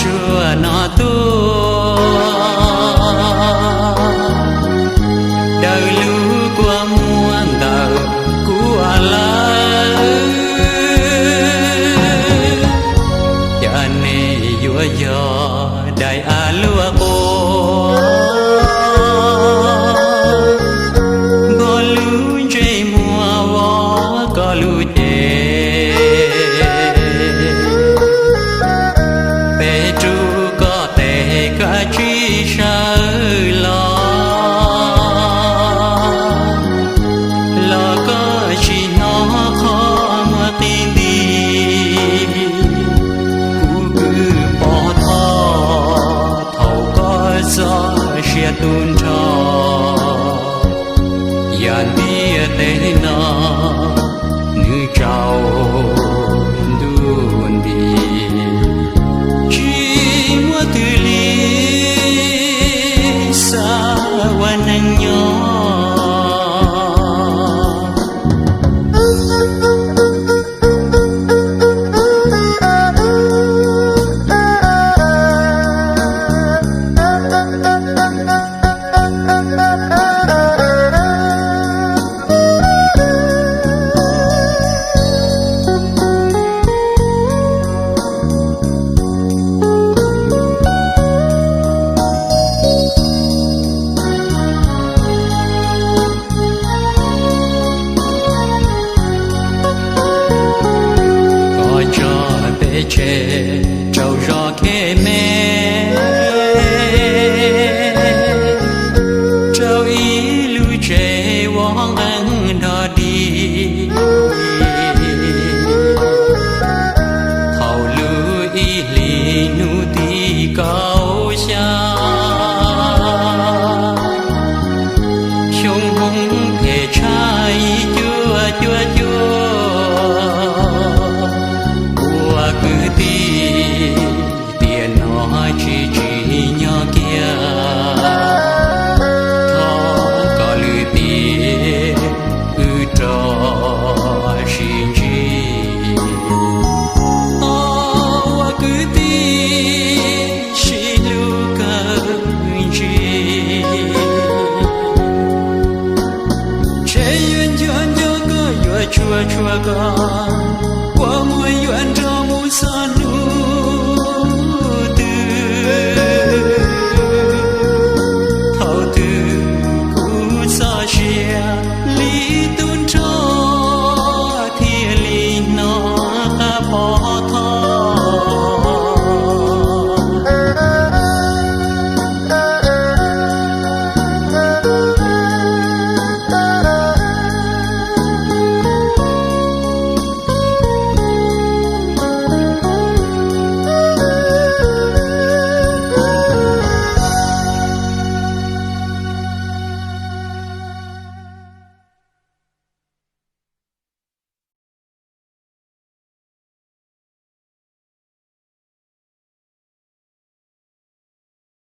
Tuaj no tuaj, daws lub kua muag ntawm kuv lawm. Cas nej yuav yog daim av luaj qua, npog lub ntsej muag ua koj lub cev. Peb rub koj tes kav tsij sawv los, los koj tsis hnov qhov muag qi nti. Kuv kwv pov thawj thaum koj txoj sia tu nrho, yam ntiaj teb no nws tsaus ntuj nti, tsis muaj twg li xav ua neej nyob. Koj tso peb tseg rau zos Khej Me, rau ib lub tsev ua nqeeb nrog dig. Thaum lub ib hlis hnub tim kaum xya, xyoo hmoov phem tshaj ib cuaj cuaj cuaj, ua kwv tij tiam no tsis tsim nyog kiag. Thov koj lwm tiam wb rov sib ntsib, ua kwv tij sib hlub kawg ntsig. Ntshe yuav nco nco koj, yuav tshua tshua koj, kua muag yuav nrog mus txog hnub twg. Thaum twg kuv txoj sia li tu nrho, thiaj li hnov qab pom